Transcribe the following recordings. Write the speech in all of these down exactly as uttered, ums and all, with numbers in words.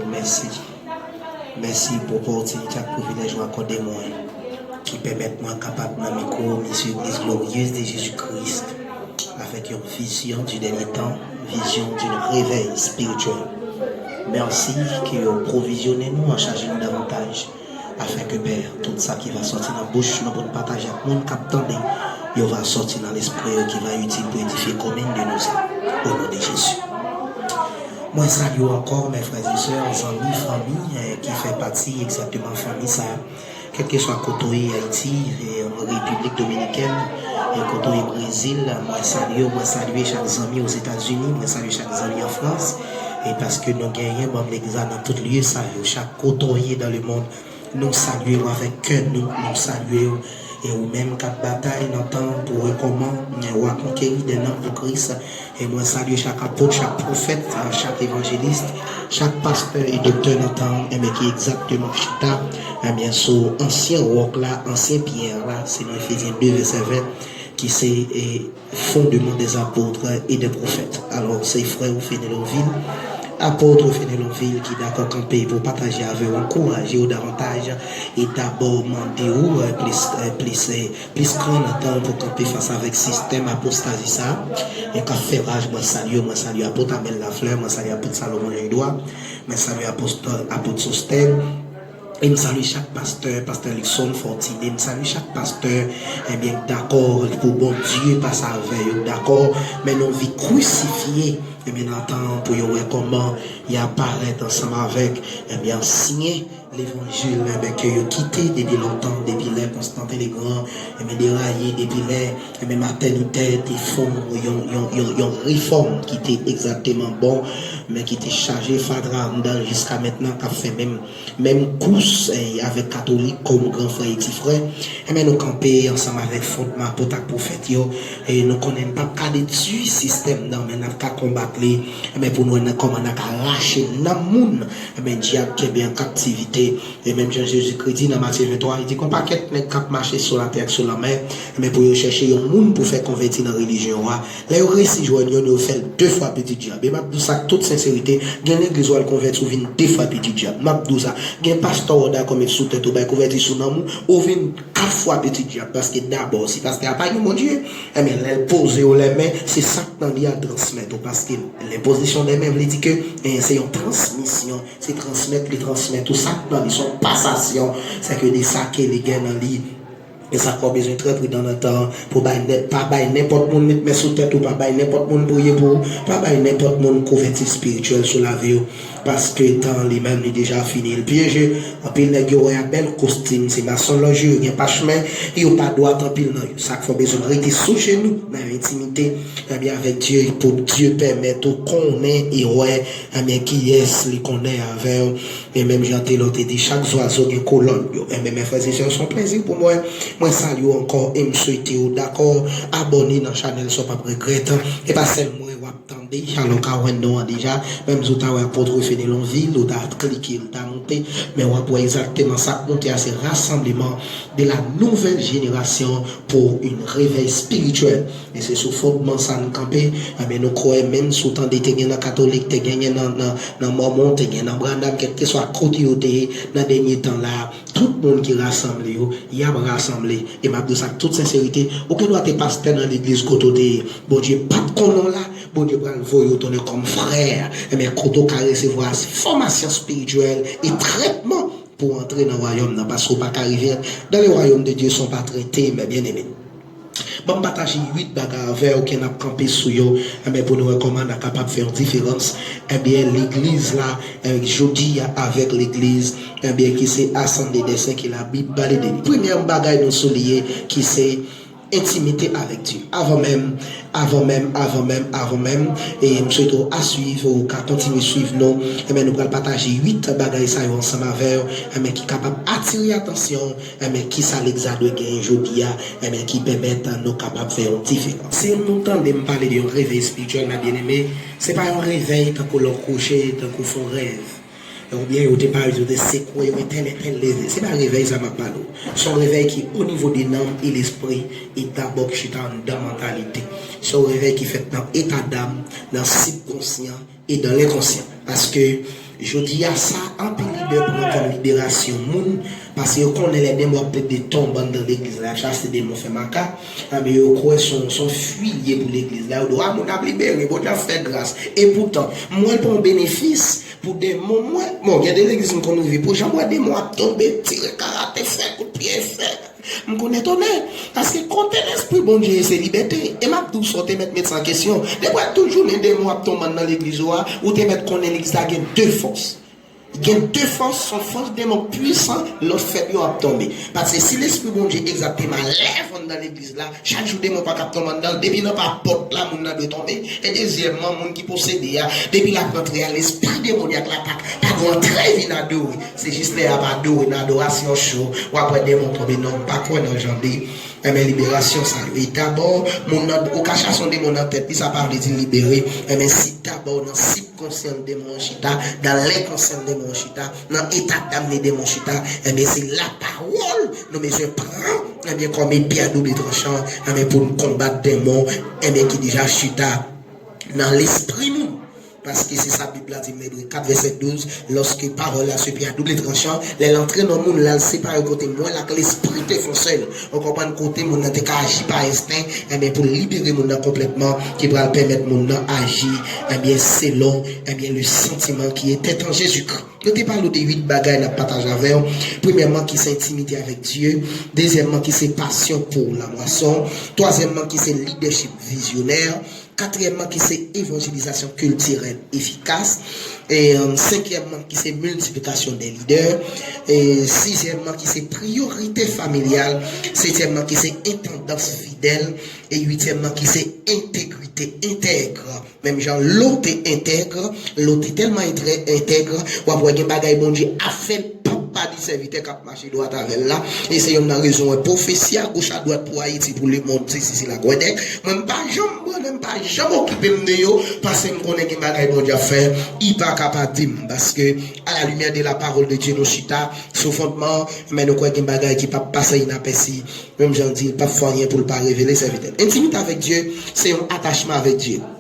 Mèsi. Mèsi pou opòtinite ak privilèj ou akòde mwen, ki pèmèt mwen kapab nan mikwo misyon Legliz Glorieuse de Jésus-Christ, avèk yon vizyon du dernier temps, vizyon d'un réveil spirituel. Mèsi ke yo pwovizyone nou, an chaje nou davantaj, afin que, Père, tout sa ki va sòti nan bouch nou pou n pataje ak moun k ap tande, yo va sòti nan lespri yo, ki va itil pou edifye komin de nou sa, au nom de Jésus. Mwen salye w ankò, mes frères et sœurs, zanmi, fanmi, eh, ki fè pati egzakteman fanmi sa a. Kèlkeswa kote w ye, Ayiti, eh, Repiblik Dominikèn, eh, kote w ye, Brezil, mwen salye w, mwen salye chak zanmi Ozetazini, mwen salye chak zanmi an Frans, e paske nou genyen manm legliz la nan tout lye sa yo, chak kote w ye dans le monde, nou salye w avèk kè nou, nou salye w. E ou menm k ap batay nan tan pou wè kòman w a konkeri des nanm pou Kris. E mwen salye chak apot, chak pwofèt, chak evanjelis, chak pastè e doktè nan tan an, enben ki egzakteman chita, enben sou ansyen wòk la, ansyen pyè la, selon Efezyen de vèsè ven, ki se, e, fondement des apôtres et des prophètes. Alò, se frè w Fenelon Vil, apot Fenelon Vil ki dakò kanpe pou pataje avè w, ankouraje w davantaj, e dabò mande w, eh, plis, eh, plis, eh, plis kran nan tan w pou kanpe fas avèk sistèm apostazi sa a, e k ap fè raj. Mwen salye w, mwen salye apot Amel Lafleur, mwen salye apot Salomon Jean Edouard, mwen salye apot, apot Sostèn, e m salye chak pastè, pastè Luckson Fortuné, m salye chak pastè, ebyen, k dakò pou Bondye pase avè yo, k dakò mennen yon vi krisifye, ebyen, nan tan pou yo wè kòman y ap parèt ansanm avèk, ebyen, ansyen levanjil, ebyen, ke yo kite depi lontan, depi lè Konstantin Legrand, ebyen, deraye, depi lè, ebyen, Martin Luther te fè yon, yon, yon, yon, yon refòm ki te egzakteman bon, men ki te chaje fatra anndan l jiska mentnan, k ap fè menm menm kous, eh, avèk katolik kòm gran frè e ti frè, enben nou kanpe ansanm avèk fondman apot ak pwofèt yo, e nou konnen n p ap ka detwi sistèm nan, men n ap ka konbat li, enben pou nou wè nan kòman n a ka rache nanm moun, enben dyab kenbe an kaptivite. E menm jan Jezikri di nan Matye venntwa, li di, gon pakèt nèg k ap mache sou latè ak sou lanmè, enben pou yo chèche yon moun pou fè konvèti nan relijyon an. Lè yo resi jwenn youn, yo fè l de fwa piti dyab. E m ap di w sa ak tout senserite, gen legliz w al konvèti, ou vin de fwa piti dyab. M ap di w sa. Gen pastè w dakò met sou tèt ou, bay konvèti sou nanm ou, ou vin kat fwa piti dyab. Paske dabò, si pastè a pa gen Bondye, enben, lè l poze w lè men, se sa k nan li a transmèt ou. Paske lè pozisyon dè men vle di ke, eh, se yon transmisyon. Se transmèt li transmèt ou sa k nan li, se yon pasasyon. Se ke de sa ke li gen nan li. E sa k fè w bezwen trè pridan nan tan an, pou bay nèt, pa bay nenpòt moun met men sou tèt ou, pa bay nenpòt moun priye pou ou, pa bay nenpòt moun kouvèti espirityèl sou lavi w, paske tan li menm li deja fini, li pyeje. Anpil nèg yo wè a bèl kostim, se masonlòj yo, yo gen pachmè, yo pa dwat anpil nan yo. Sa k fè w bezwen rete sou jenou, nan yon entimite, ebyen, avèk Dye, pou Dye pèmèt ou konnen e wè, ebyen, kiyès li konnen avè w. E menm jan Telò te di, chak zwazo gen kolòn yo. Enben, mes frères et sœurs, se yon plezi pou mwen. Mwen salye w ankò e m swete w dakò abòne nan chanèl sa w p ap regrèt. E pa sèl mwen w ap tande, alò w ka jwenn non an deja. Menm jan w ta wè apot Fenelon Vil, ou ta klike, l ta monte. Men w ap wè egzakteman sa k monte a, se Rassemblement de la Nouvelle Génération pour un Réveil Spirituel. E se sou fondman sa n kanpe. Enben, nou kwè, menm si w tande te gen nan katolik, te genyen nan, nan, nan mòmon, te gen nan Branham, kèlkeswa kote yo te ye nan dènye tan la, tout moun ki rasanble yo, y ap rasanble. E m ap di w sa ak tout senserite, ou gen dwa te pastè nan legliz kote w te ye. Bondye p ap konnen w la, Bondye pral voye w tounen kòm frè. Enben, kote w ka resevwa fòmasyon espirityèl e trètman pou w antre nan wayòm nan, paske w pa ka rive. Dans le royaume de Dieu, si w pa trete, mes bien-aimés. Ban m pataje uit bagay avè w ke n ap kanpe sou yo, enben, pou nou wè kòman n a kapab fè yon diferans. Enben, legliz la, eh, jodi a, avèk legliz, enben, ki se Assemblée des Saints ke Labib pale de li. Premyè bagay nou souliye, ki se entimite avèk Dye. Avan menm, avan menm, avan menm, avan menm, e m swete w a swiv, ou ka kontinye swiv nou, enben, nou pral pataje uit bagay sa yo ansanm avè w, enben, ki kapab atire atansyon w. Enben, kisa legliz la dwe genyen jodi a, enben, ki pèmèt nou kapab fè yon diferans? Si nou tande m pale de yon revèy espirityèl, mes bien-aimés, se pa yon revèy tankou lè w kouche, tankou w fè yon rèv. Oubyen yo te parèt, yo te sekwe, yo entèl, entèl leve. Se pa revèy sa m ap pale w. Se yon revèy ki o nivo de nanm e lespri, e dabò ki chita anndan mantalite. Se yon revèy ki fèt nan eta dam, nan sibkonsyan, e dans l'inconscient. Paske, Jodi a sa, anpil lidè pran kòm liberasyon moun, paske yo konnen lè demon ap plede tonbe anndan legliz la, y ap chache demon fè makak, enben yo kwè se yon, se yon fwi l ye pou legliz la, yo di w a moun ap libere, Bondye ap fè gras. Epoutan, m wè l pa yon benefis pou demon, m wè, bon, gen de legliz m konn rive, pou jan m wè demon ap tonbe, tire karate, fè kout pye, fè M konnen tonè, paske kote lespri Bondye ye se libète. E m ap di w sa w te mèt met sa an kesyon. Depi w wè tout jounen demon ap tonbe anndan legliz ou a, ou te mèt konnen legliz la gen de fòs. Gen de fòs, se yon fòs demon pwisan, lòt fèb yo ap tonbe. Paske si lespri Bondye egzakteman lève anndan legliz la, chak jou demon pa t ap tonbe anndan l, depi nan pa pòt la moun nan dwe tonbe. E dezyèmman, moun ki posede a, depi l ap rantre a, lespri demonyak la pa, pa dwe antre vin adore. Se jis lè y ap adore nan adorasyon cho, w ap wè demon tonbe. Non, m pa kwè nan jan de, enben, liberasyon sa yo. E dabò, moun nan, ou ka chase yon demon nan tèt li, sa pa vle di l libere. Enben, si dabò nan sibkonsyans demon an chita, nan lenkonsyans demon an chita, nan eta damne demon an chita, enben, se lapawòl nou bezwen pran, enben, kòm epe a double tranchan, enben, pou n konbat demon, enben, ki deja chita nan lespri moun. Paske se sa Bib la di nan Ebre kat vèsè douz, lorsque parole a ce pied à double tranchant, lè l antre nan moun, l al separe kote mwen l ak lespri te fè yon sèl. Ou konprann, kote moun nan te ka aji pa ensten, enben, pou l libere moun nan konplètman, ki pral pèmèt moun nan aji, enben, selon, enben, le sentiment qui était en Jésus-Christ. Nou te pale w de uit bagay n ap pataje avè w. Premyèman, ki se entimite avèk Dye. Dezyèmman, ki se pasyon pou lamwason. Twazyèmman, ki se lidèchip vizyonè. Katriyèmman, ki se evanjelizasyon kiltirèl efikas. E, euh, senkyèmman, ki se miltiplikasyon de lidè. E, sizyèmman, ki se priyorite familyal. Setyèmman, ki se entandans fidèl. E uityèmman, ki se entegrite, entèg. Menm jan Lot te entèg, Lot te tèlman entrè-, entèg, w ap wè gen bagay Bondye ap fè, l p ap pa di sèvitè k ap mache dwat avè l la. E se youn nan rezon, wè, pwofesi a goch a dwat pou Ayiti, pou lemonn, sesi, sela, gwèdèk. Mwen, m pa janm, mwen, m pa janm okipe m de yo, paske m konnen gen bagay Bondye ap fè, li pa ka pa di m, paske, à la lumière de la parole de Dieu, nou chita sou fondman, men nou kwè gen bagay ki p ap pase inapèsi, menm jan l di, l p ap fè anyen pou l pa revele sèvitè l. Entimite avèk Dye, se yon atachman avèk Dye.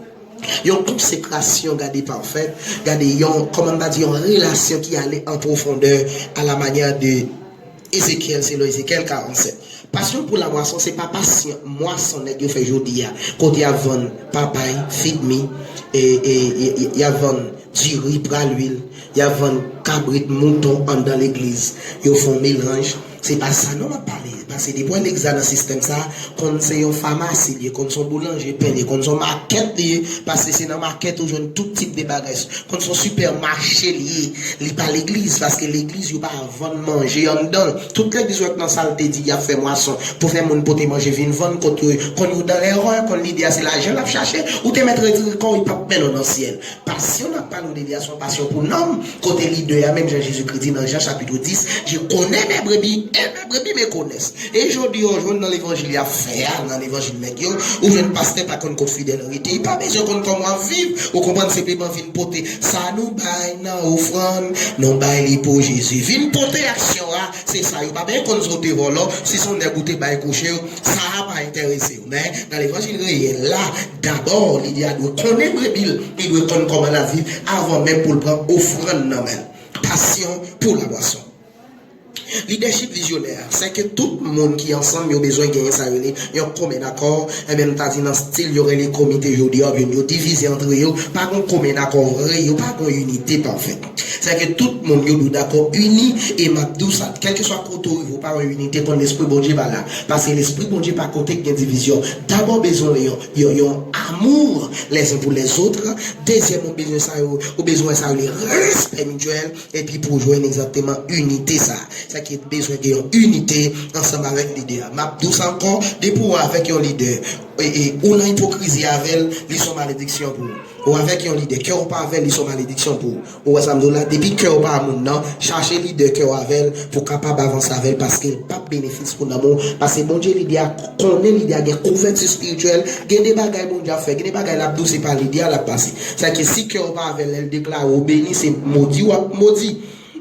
Yon konsekrasyon, gade, pafè, gade, yon, kòman m ta di, yon relasyon ki ale an pwofondè, à la manière de Ezekyèl, selon Ezekyèl karannsèt. Pasyon pou lamwason, se pa pasyon mwason nèg yo fè jodi a, kote y ap vann papay, figmi, e, e, e, e, y ap vann diri, pral lwil, y ap vann kabrit, mouton anndan legliz, yo fè yon melanj. Se pa sa non m ap pale. Paske depi w wè legliz la nan sistèm sa, konn se yon famasi l ye, konn se yon boulanje pen l ye, konn se yon makèt li ye, paske se nan makèt ou jwenn tout tip de bagay. Konn se yon sipèmache li ye, li pa legliz, paske legliz yo pa vann manje anndan l. Tout legliz ou wè k nan sa l te di y ap fè mwason pou fè moun pote manje vin vann, kot yo, konn yo dans l'erreur, konn lide a se lajan l ap chache, ou te mèt retire kò w, li p ap mennen w nan syèl. Pasyon n ap pale w de li a, se yon pasyon pou nanm, kote lidè a, menm jan Jezikri di nan Jan chapit dis, je connais mes brebis et mes brebis me connaissent. E jodi a, w jwenn nan levanjil y ap fè a, nan levanjil nèg yo, ou jwenn pastè pa konn kot fidèl rete, li pa bezwen konn kòman w ap viv, ou konprann, senpleman vin pote sa nou bay nan ofrann, nou bay li pou Jezi. Vin pote aksyon a, se sa, yo pa bezwen konn si w te vòlò, si se yon nèg ou te bay kouche, sa a pa enterese yo. Men, nan levanjil reyèl la, dabò, lidè a dwe konnen brebi l, li dwe konn kòman l ap viv avan menm pou l pran ofrann nan men l. Pasyon pou labwason. Lidèchip vizyonè, se ke tout moun ki ansanm yo bezwen genyen sa yo rele yon komen akò, enben, nou ta di nan stil yo rele komite jodi a, oubyen yo divize antre yo, pa gen komen akò vre, yo pa gen inite pafè. Se ke tout moun yo dwe dakò, ini, e m ap di w sa, kèlkeswa kote w rive, w pa wè inite, konn lespri Bondye pa la. Paske lespri Bondye pa kote k gen divizyon. Dabò bezwen yon, yon, yon amour les uns pour les autres. Dezyèm, ou bezwen sa yo, ou bezwen sa yo, le respè mityèl. Epi pou w jwenn egzakteman inite sa. Sa ki bezwen gen yon inite ansanm avèk lidè a. M ap di w sa ankò, depi w avèk yon lidè, e, e, ou nan ipokrizi avè l, li se yon malediksyon pou ou. Ou avèk yon lidè, kè w pa avè l, li se yon malediksyon pou ou. Ou wè sa m di w la? Depi kè w pa a moun nan, chache lidè kè w avè l pou w kapab avanse avè l, paske l p ap benefis pou nanm ou. Paske Bondye, lidè a konnen, lidè a gen kouvèti espirityèl, gen de bagay Bondye ap fè, gen de bagay l ap di w, se pa lidè a l ap pase. Sa ke si kè w pa avè l, lè l deklare w beni, se modi w ap modi.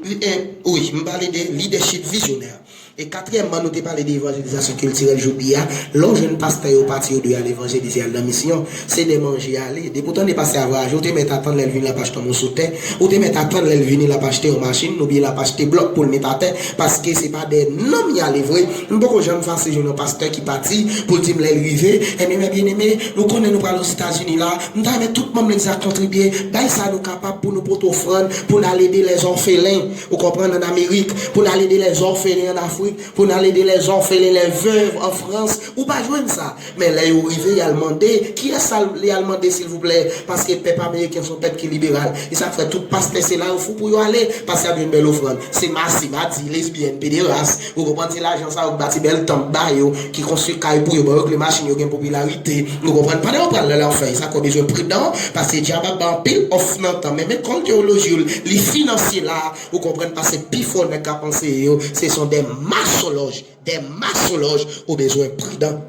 E, wi, m pale de lidèchip vizyonè. E katriyèmman, nou te pale de evanjelizasyon kiltirèl jodi a. Lè w jwenn pastè yo pati, yo dwe al evanjelize, al nan misyon. Se de manje ale. Depi w tande pastè a vwayaje, ou te mèt atann lè l vini l ap achte yon moso tè. Ou te mèt atann lè l vini l ap achte yon machin oubyen l ap achte blòk pou l met atè. Paske se pa dèyè nonm y ale vre. M poko janm fache jwenn yon pastè ki pati pou l di m lè l rive, enben, mè byeneme, nou konnen nou pral Ozetazini la. M ta renmen tout manm legliz la kontribye. Bay sa nou kapab pou nou pote ofrann, pou n al ede lèzòfelen. Ou konprann, ann Amerik, pou n al ede lèzòfelen ann Afrik, pou n al ede lèzòfelen, lèvèv an Frans. Ou pa jwenn sa. Men lè yo rive, y al mande. Kiyès sa y al mande, silvouplè? Paske pèp ameriken se yon pèp ki liberal. E sa k fè tout pastè se la yo fou pou yo ale, paske y ap jwenn bèl ofrann. Se masi, madi, lesbyèn, pederas. Ou konprann, se lajan sa yo k bati bèl tanp ba yo, ki konstwi kay pou yo, ba yo kle machin, yo gen popilarite. Ou konprann, pandan yo pral nan lanfè, sa k fè w bezwen pridan, paske dyab ap bay anpil òf nan tan. Men, men kòm teyoloji yo, li finansye la, ou konprann, paske pifò nèg k ap anseye yo, se son de masonlòj, de masonlòj, ou bezwen pridan.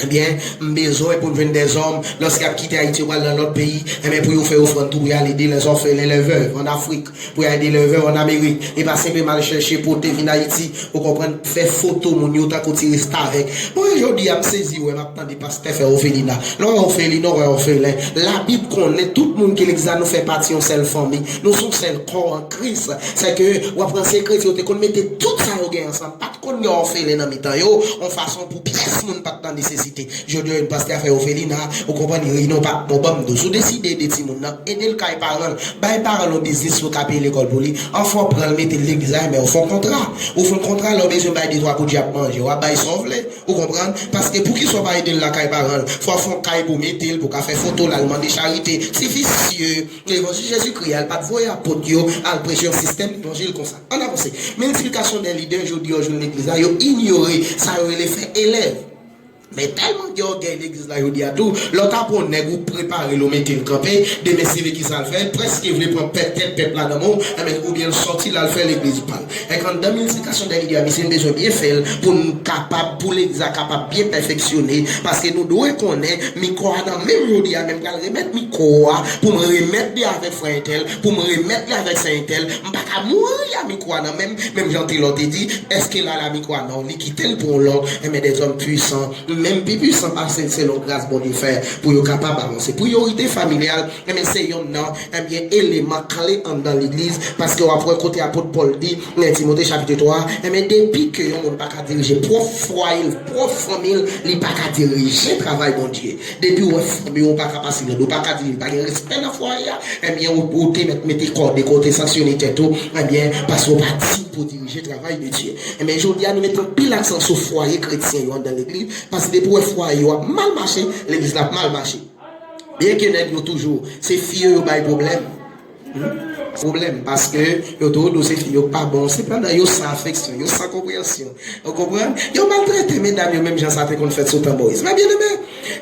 Ebyen, m bezwen pou n jwenn dèzòm, lòske y ap kite Ayiti, yo pral nan lòt peyi, ebyen, pou yo fè ofrann tou, pou y al ede lèzòfelen, lèvèv ann Afrik, pou y al ede lèvèv ann Amerik. E pa senpleman al chèche pote vin Ayiti, ou konprann, fè foto moun yo tankou ti restavèk. Mwen, jodi a, m sezi wè m ap tande pastè fè òfelina. Lè w wè òfelina, w wè òfelen. Labib konnen tout moun ki legliz la, nou fè pati yon sèl fanmi. Nou se yon sèl kò an Kris. Sèke w ap ranse kretyen, yo te konn mete tout sa yo gen ansanm. Pa t konn gen òfelen nan mitan yo, yon fason pou pyès moun pa t nan nesesite. Jodi a, yon pastè a fè òfelina, ou konprann, li reyini yon pa bon banm do. Si w deside ede timoun nan, ede l kay paran l. Bay paran l yon biznis pou l ka peye lekòl pou li. Anfè w pran l mete l legliz la, men w fè yon kontra. Ou fè yon kontra, lè w bezwen bay de twa kout dyab manje, w ap bay sa w vle. Ou konprann? Paske poukisa w pa ede l lakay paran l? Fò w fè yon kay pou w mete l, pou w ka fè foto l, al mande charite. Se visye. Levanjil Jezikri a, l pa t voye apot yo al preche yon sistèm levanjil konsa. Ann avanse. Miltiplikasyon dè lidè, jodi a, w jwenn legliz la, yo inyore sa yo rele fè elèv. Men tèlman gen ògèy legliz la jodi a tou, lè w tape yon nèg, ou prepare l, ou mete l kanpe, demen si l vle ki sa l fè, l prèske vle pran pèt tèt pèp la nan men w, enben, oubyen l sòti l al fè legliz pa l. Èk anndan miltiplikasyon dè lidè a, misye, n bezwen byen fè l pou n kapab, pou legliz la kapab byen pèfeksyone, paske nou dwe konnen mikwo a nan men m jodi a, men m pral remèt mikwo a, pou m remèt li avèk frè entèl, pou m remèt li avèk sè entèl, m pa ka mouri a mikwo a nan men m, menm jan Telò te di, èske l al a mikwo a? Non, li kite l pou yon lòt, enben, dèzòm pwisan, menm pi pwisan pase l selon gras Bondye fè pou yo kapab avanse. Priyorite familyal, enben, se yonn nan, enben, eleman kle anndan legliz, paske w ap wè kote apot Pòl di, nan Timote chapit twa, enben, depi ke yon moun pa ka dirije pwòp fwaye l, pwòp fanmi l, li pa ka dirije travay Bondye. Depi w wè fanmi w pa ka pase lòd, ou pa ka dirije, pa gen respè nan fwaye a, enben, ou, ou te mèt mete kò de kote, sanksyone tèt ou, enben, paske w pa diy pou dirije travay de Dye. Enben, jodi a, nou mete anpil aksan sou fwaye kretyen yo anndan legliz, paske depi w wè fwaye yo ap mal mache, legliz la ap mal mache. Byenke nèg yo toujou, se fi yo yo bay pwoblèm. Hmm? Pwoblèm, paske yo toujou di w se fi yo k pa bon, sepandan yo san afeksyon, yo san konpreyansyon. Ou konprann? Yo maltrete medam yo menm jan sa te konn fèt sou tan Moyiz. Men byeneme,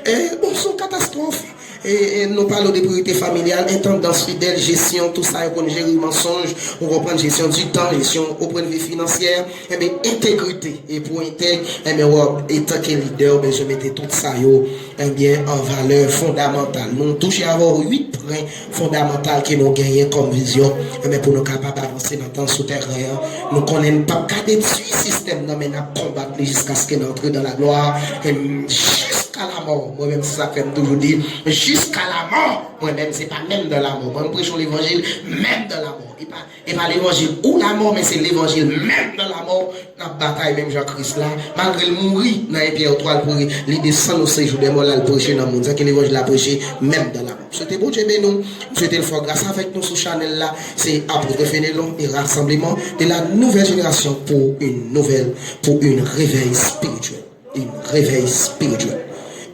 e, bon, se yon katastwòf. E, e, nou pale w de priyorite familyal, entandans fidèl, jesyon, tout sa yo konn jere, mansonj, ou konprann, jesyon di tan, jesyon o pwennvi finansyè, enben, entegrite. E pou entèg, enben, w ap, etanke lidè, w bezwen mete tout sa yo, enben, an valè fondamantal. Nou touche avè w uit pwen fondamantal ke nou genyen kòm vizyon, enben, pou nou kapab avanse nan tan sou tèren an. Nou konnen n p ap ka detwi sistèm nan, men n ap konbat li jiskaske n antre dans la gloire. E m, jiska lamò, mwen menm, se sa k fè m toujou di, jiska lamò, mwen menm, se pa menm dans la mort. Mwen, m preche yon levanjil, menm dans la mort. E pa, e pa levanjil ou lamò, men se levanjil menm dans la mort. N ap batay menm jan Kris la, malgre l mouri nan yon pyè twal pou li desann o sejou dè mò la, l preche nan mond. Sa ke levanjil la preche, menm dans la mort. M swete Bondye beni w, m swete l fè gras avèk nou sou chanèl la. Se Apôtre Fenelon e Rassemblement de la Nouvelle Génération pour une nouvelle, pour une réveil spirituel. Une réveil spirituel.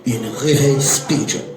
Une réveil spirituel.